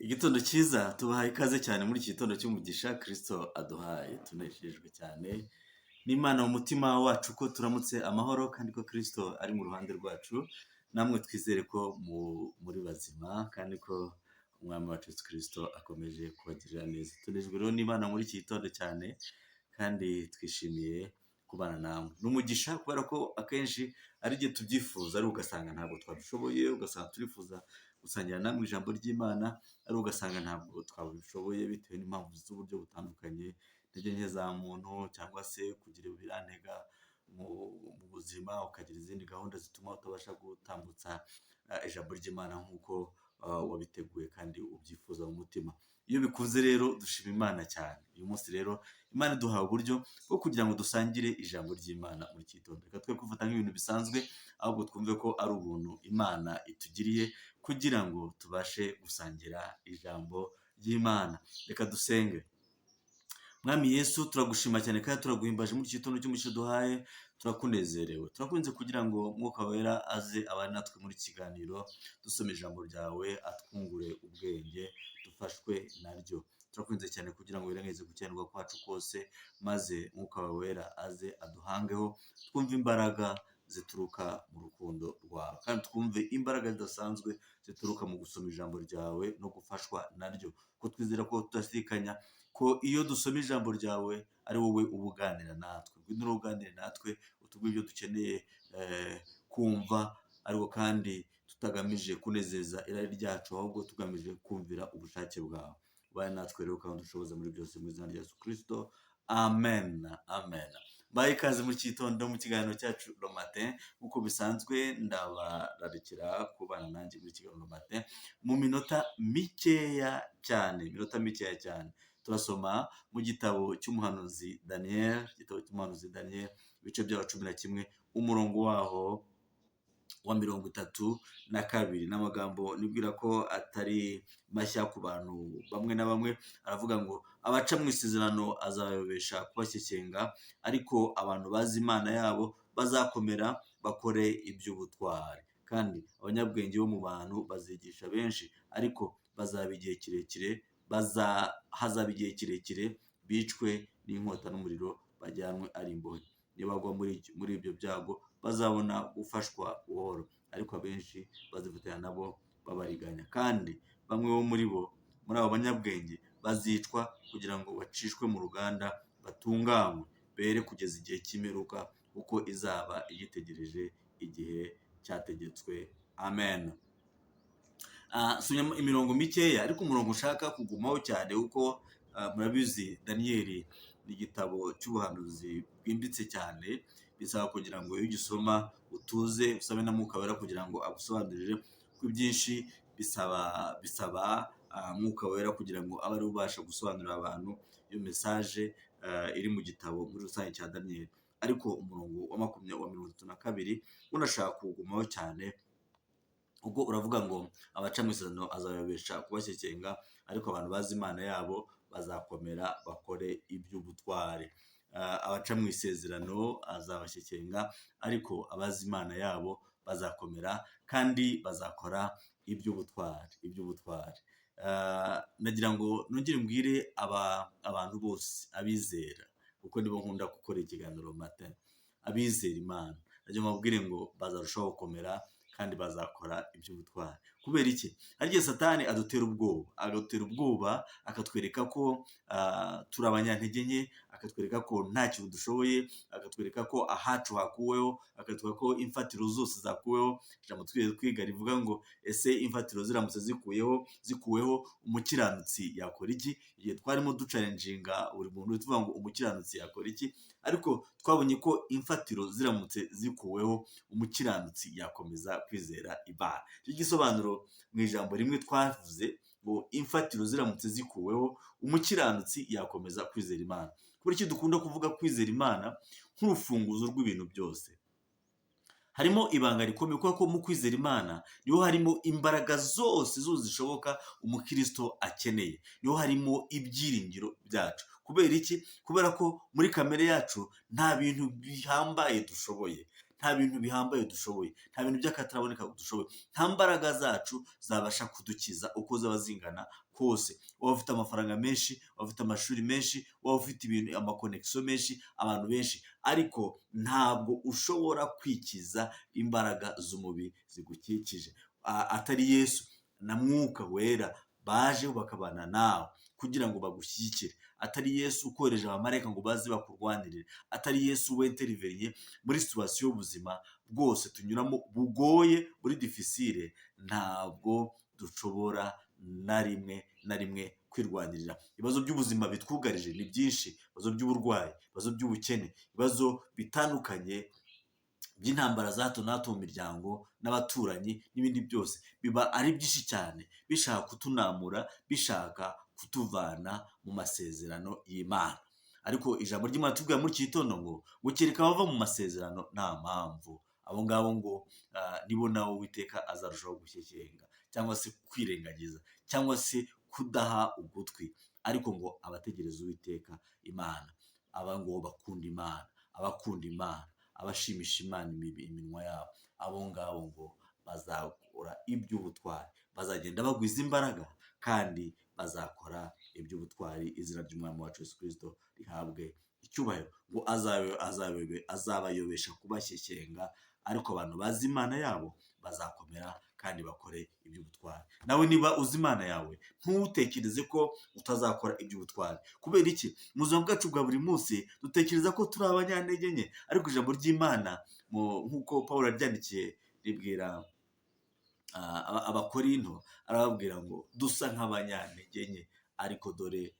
Igitondo cyiza, tubahaye ikaze cyane muri iki gitondo cy'umugisha Kristo aduhaye. Tunejejwe cyane n'Imana mu mutima wacu ko turamutse amahoro kandi ko Kristo ari mu ruhande rwacu, namwe twizere ko muri bazima kandi ko Umwami wacu Yesu Kristo akomeje kubagirira neza. Tunejejwe rero n'Imana muri iki gitondo cyane kandi twishimiye kubana namwe. Ni umugisha kubera ko akenshi ari igihe tubyifuza ariko ugasanga ntabwo twabishoboye, ugasanga turifuza gusangira namwe ijambo ry'Imana ariko ugasanga ntabwo twabishoboye bitewe n'impamvu z'uburyo butandukanye, intege nke za muntu cyangwa se kugira ibirantega mu buzima, ukagira izindi gahunda zituma utabasha gutambutsa ijambo ry'Imana nk'uko wabiteguye kandi ubyifuza mu mutima. Iyo bikuze rero dushima Imana cyane. Uyu munsi rero Imana iduhaye uburyo bwo kugira ngo dusangire ijambo ry'Imana muri iki gitondo. Reka twe kubifata nk'ibintu bisanzwe, ahubwo twumve ko ari ubuntu Imana itugiriye kugira ngo tubashe gusangira ijambo ry'Imana. Reka dusenge. Mwami Yesu, turagushima cyane kandi turaguhimbaje muri iki gitondo cy'umugisha uduhaye, turakunezerewe. Turakunze kugira ngo Mwuka Wera aze abane natwe muri iki kiganiro, dusoma ijambo ryawe, atwungure ubwenge, dufashwe naryo. Turakunze cyane kugira ngo wirengagize gukiranirwa kwacu kose, maze Mwuka wawe Wera aze aduhangeho, twumve imbaraga zituruka mu rukundo rwawe, kandi twumve imbaraga zidasanzwe zituruka mu gusoma ijambo ryawe no gufashwa naryo, kuko twizera ko tudashidikanya ko iyo dusoma ijambo ryawe ari wowe uba uganira natwe. Ngwino uganire natwe, utubwire ibyo dukeneye kumva, ariko kandi tutagamije kunezeza irari ryacu, ahubwo tugamije kumvira ubushake bwawe. Ubane natwe rero kandi udushoboze muri byose, mu izina rya Yesu Kristo, amen, amen. Mbahaye ikaze muri iki gitondo mu kiganiro cyacu Le Matin. Nk'uko bisanzwe, ndabararikira kubana nanjye muri kiganiro Le Matin mu minota mikeya cyane, minota mikeya cyane. Turasoma mu gitabo cy'umuhanuzi Daniel, igitabo cy'umuhanuzi Daniel, ibice byaho 11, umurongo waho wa 32. Ni amagambo nibwira ko atari mashya ku bantu bamwe na bamwe. Aravuga ngo: "Abaca mu isezerano azabayobesha kubashyekenga, ariko abantu bazi Imana yabo bazakomera bakore iby'ubutwari. Kandi abanyabwenge bo mu bantu bazigisha benshi, ariko bazaba igihe kirekire, hazaba igihe kirekire bicwe n'inkota n'umuriro, bajyanwe ari imbohe. Nibagwa muri ibyo byago bazabona gufashwa buhoro, ariko abenshi bazifatanya nabo babariganya. Kandi bamwe bo muri bo, muri abo banyabwenge, bazicwa kugira ngo bacishwe mu ruganda batunganywe, bere kugeza igihe cy'imperuka, kuko izaba igitegereje igihe cyategetswe." Amen. Nsomye imirongo mikeya, ariko umurongo ushaka kugumaho cyane, kuko murabizi Daniyeli ni igitabo cy'ubuhanuzi bwimbitse cyane, bisaba kugira ngo iyo ugisoma utuze, usabe na Mwuka Wera kugira ngo agusobanurire, kuko ibyinshi bisaba Mwuka Wera kugira ngo abe ariwe ubasha gusobanurira abantu iyo message iri mu gitabo muri rusange cya Daniyeli. Ariko umurongo wa makumyabiri, wa 32 wo ndashaka kuwugumaho cyane, ubwo uravuga ngo: "Abaca mu isezerano azabayobesha kubashyekenga, ariko abantu bazi Imana yabo bazakomera bakore iby'ubutwari." Abaca mu isezerano azabashyekenga, ariko abazi Imana yabo bazakomera kandi bazakora iby'ubutwari, iby'ubutwari. Nagira ngo nongere mbwire abantu bose abizera, kuko nibo nkunda gukora ikiganiro matin, abizera Imana, nagira ngo mbabwire ngo bazarushaho gukomera kandi bazakora iby'ubutwari. Kubera iki? Hari igihe Satani adutera ubwoba, agadutera ubwoba, akatwereka ko turi abanyantege nke, akatwereka ko nta kintu dushoboye, akatwereka ko ahacu hakuweho, akatwereka ko imfatiro zose zakuweho. Ijambo twigeze kwiga rivuga ngo: "Ese imfatiro ziramutse zikuweho, umukiranutsi yakora iki?" Igihe twarimo duchallenginga buri muntu tuvuga ngo: "Umukiranutsi yakora iki?" Ariko twabonye ko imfatiro ziramutse zikuweho, umukiranutsi yakomeza kwizera Imana. Icyo gisobanuro mu ijambo rimwe twavuze ngo: imfatiro ziramutse zikuweho, umukiranutsi yakomeza kwizera Imana. Kubera iki dukunda kuvuga kwizera Imana nk'urufunguzo rw'ibintu byose? Harimo ibanga rikomeye, kubera ko mu kwizera Imana niho harimo imbaraga zose zose zishoboka umukristo akeneye, niho harimo ibyiringiro byacu. Kubera iki? Kubera ko muri kamere yacu nta bintu bihambaye dushoboye. Nta bintu bihambaye dushoboye, nta bintu by'akataraboneka dushoboye, nta mbaraga zacu zabasha kudukiza uko zaba zingana kose. Waba ufite amafaranga menshi, waba ufite amashuri menshi, waba ufite ibintu, ama connexion menshi, abantu benshi, ariko ntabwo ushobora kwikiza imbaraga z'umubi zigukikije. Atari Yesu na Mwuka Wera baje bakabana nawe kugira ngo bagushyigikire, atari Yesu ukohereje abamarayika ngo baze bakurwanirire, atari Yesu wintervenye muri situation y'ubuzima bwose tunyuramo bugoye, muri difficile, ntabwo dushobora na rimwe na rimwe kwirwanirira. Ibibazo by'ubuzima bitwugarije ni byinshi: ibibazo by'uburwayi, ibibazo by'ubukene, ibibazo bitandukanye by'intambara za hato na hato mu miryango n'abaturanyi n'ibindi byose, biba ari byinshi cyane, bishaka kutunamura, bishaka kutuvana mu masezerano y'Imana. Ariko ijambo ry'Imana tubwira muri iki gitondo ngo kereka abava mu masezerano nta mpamvu, abo ngabo ngo nibo nawe Uwiteka azarushaho gushyekenga cyangwa se kwirengagiza cyangwa se kudaha ugutwi. Ariko ngo abategereza Uwiteka Imana, aba ngo bakunda Imana, abakunda Imana, abashimisha Imana iminwa yabo, abo ngabo ngo bazakora iby'ubutwari, bazagenda bagwiza imbaraga kandi bazakora iby'ubutwari. Izina ry'Umwami wacu Yesu Kirisito rihabwe icyubahiro. Ngo azabayobesha kubashyeshyenga, ariko abantu bazi Imana yabo bazakomera kandi bakore iby'ubutwari. Nawe niba uzi Imana yawe, ntutekereze ko utazakora iby'ubutwari. Kubera iki? Mu buzima bwacu bwa buri munsi dutekereza ko turi abanyantege nke, ariko ijambo ry'Imana, nk'uko Paul yaryandikiye ribwira Abakorinto, arababwira ngo dusa nk'abanyantege nke, ariko dore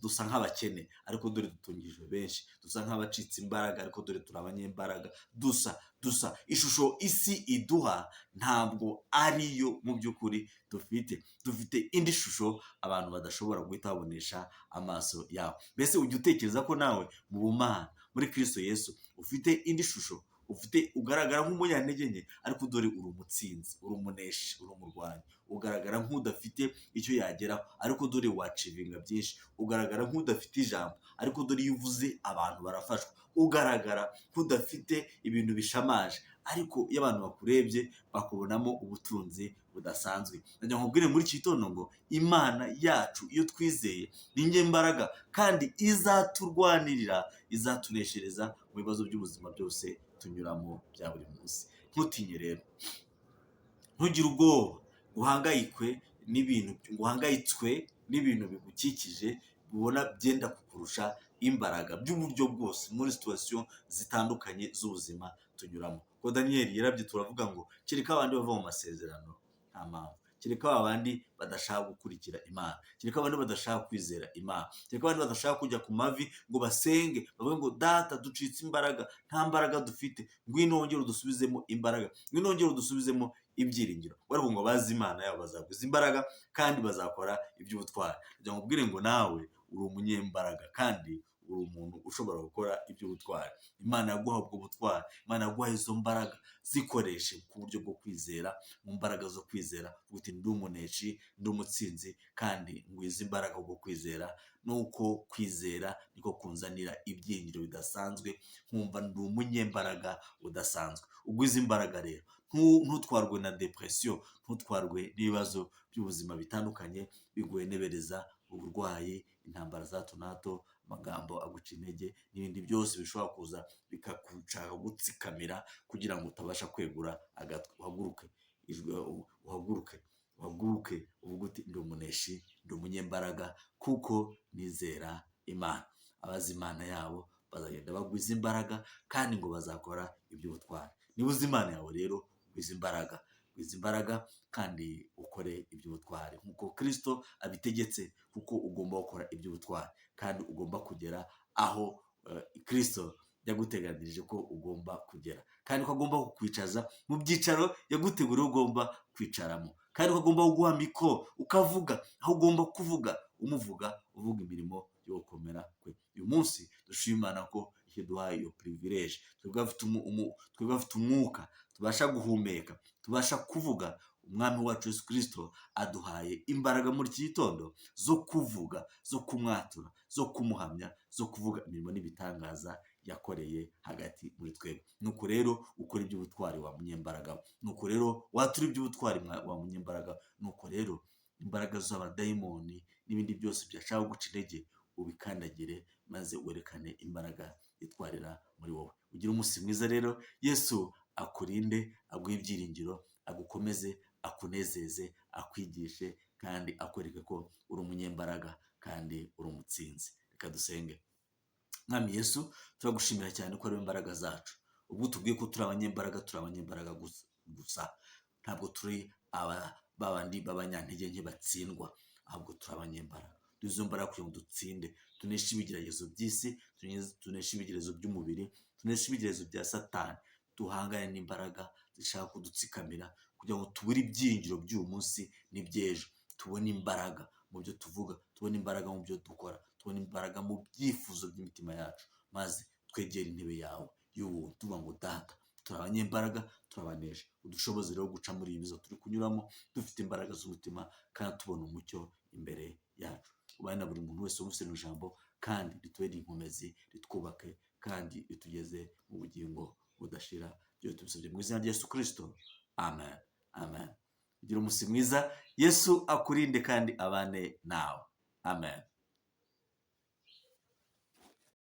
dusa nk'abakene, ariko dore dutungijwe benshi, dusa nk'abacitse imbaraga, ariko dore turi abanyembaraga. Dusa ishusho isi iduha ntabwo ariyo mu by'ukuri dufite. Dufite indi shusho abantu badashobora guhita babonesha amaso yabo. Mbese ujya utekereza ko nawe mu bumana muri Kristo Yesu ufite indi shusho? Ufite, ugaragara nk'umunyantege nke, ariko dore uri umutsinzi, uri umuneshi, uri umurwanyi. Ugaragara nk'udafite icyo yageraho, ariko dore wachievinga byinshi. Ugaragara nk'udafite ijambo, ariko dore iyo uvuze abantu barafashwa. Ugaragara nk'udafite ibintu bishamaje, ariko iyo abantu bakurebye bakubonamo ubutunzi budasanzwe. Ndagira ngo nkubwire muri iki gitondo ngo Imana yacu iyo twizeye ni imbaraga, kandi izaturwanirira, izatuneshereza mu bibazo by'ubuzima byose tunyuramo bya buri munsi. Ntutinye rero, ntugire ubwoba, uhangayikwe n'ibintu, uhangayitswe n'ibintu bigukikije ubona byenda kukurusha imbaraga by'uburyo bwose muri situation zitandukanye z'ubuzima tunyuramo. Ko Daniyeli yarabye, turavuga ngo kereka abandi bava mu masezerano nta mpamvu, kereka abandi badashaka gukurikira Imana, kereka abandi badashaka kwizera Imana, kereka abandi badashaka kujya ku mavi ngo basenge, bavuge ngo: "Data, ducitse imbaraga, nta mbaraga dufite, ngwino wongere udusubizemo imbaraga, ngwino wongere udusubizemo ibyiringiro." Ariko ngo bazi Imana yabo bazagwiza imbaraga kandi bazakora iby'ubutwari. Kugira ngo ubwire ngo nawe uri umunyembaraga kandi uri umuntu ushobora gukora iby'ubutwari. Imana yaguha ubwo butwari, Imana yaguha izo mbaraga, zikoreshe ku buryo bwo kwizera, mu mbaraga zo kwizera, uti: "Ndi umuneshi, ndi umutsinzi, kandi ngwiza imbaraga bwo kwizera." Nuko kwizera niko kunzanira ibyiringiro bidasanzwe, nkumva ndi umunyembaraga udasanzwe. Ugwiza imbaraga rero, ntutwarwe na dépression, ntutwarwe n'ibibazo by'ubuzima bitandukanye biguhenebereza, uburwayi, intambara za hato na hato, amagambo aguca intege n'ibindi byose bishobora kuza bikagushaka gutsikamira kugira ngo utabasha kwegura agatwe. Uhaguruke, uhaguruke, uhaguruke, uvuge uti: "Ndi umuneshi, ndi umunyembaraga kuko nizera Imana." Abazi Imana yabo bazagenda bagwiza imbaraga kandi ngo bazakora iby'ubutwari. Niba uzi Imana yawe rero, gwiza imbaraga, gwiza imbaraga kandi ukore iby'ubutwari nk'uko Kirisito abitegetse, kuko ugomba gukora iby'ubutwari kandi ugomba kugera aho Kirisito yaguteganirije ko ugomba kugera, kandi ko agomba kukwicaza mu byicaro yaguteguriye ugomba kwicaramo, kandi ko agomba kuguha mikoro ukavuga aho ugomba kuvuga, umuvuga, uvuga imirimo yo gukomera kwe. Uyu munsi dushima Imana ko iduhaye iyo privilege. Twebwe abafite umwuka, tubasha guhumeka, tubasha kuvuga, Umwami wacu Yesu Kirisito aduhaye imbaraga muri iki gitondo zo kuvuga, zo kumwatura, zo kumuhamya, zo kuvuga imirimo n'ibitangaza. yakoreye hagati muri twebwe. Nuko rero ukora iby'ubutwari wa munyembaraga we. Nuko rero watura iby'ubutwari wa munyembaraga. Nuko rero imbaraga z'abadayimoni n'ibindi byose byashaka guca intege ubikandagire, maze werekane imbaraga itwarira muri wowe. Ugire umunsi mwiza rero, Yesu akurinde, aguhe ibyiringiro, agukomeze, akunezeze, akwigishe kandi akwereke ko uri umunyembaraga kandi uri umutsinzi. Reka dusenge. Mwami Yesu, turagushimira cyane ko ari imbaraga zacu. Ubwo tubwiye ko turi abanyembaraga, turi abanyembaraga gusa. Ntabwo turi aba babandi b'abanyantege nke batsindwa, ahubwo turi abanyembaraga. Duhe imbaraga kugira ngo dutsinde, tuneshe ibigeragezo by'isi, tuneshe ibigeragezo by'umubiri, tuneshe ibigeragezo bya Satani, duhangane n'imbaraga zishaka kudutsikamira kugira ngo tubure ibyiringiro by'uyu munsi n'iby'ejo. Tubone imbaraga mu byo tuvuga, tubone imbaraga mu byo dukora, tubone imbaraga mu byifuzo by'imitima yacu, maze twegere intebe yawe y'ubuntu tuvuga ngo: "Data, turi abanyembaraga, turabanesha." Udushoboze rero guca muri ibi bibazo turi kunyuramo dufite imbaraga z'umutima kandi tubona umucyo imbere yacu. Ubane na buri muntu wese wumvise rino jambo, kandi ritubere inkomezi, ritwubake kandi ritugeze mu bugingo budashira. Byose tubisabye mu izina rya Yesu Kirisito, amen, amen. Ugira umunsi mwiza, Yesu akurinde kandi abane nawe, amen.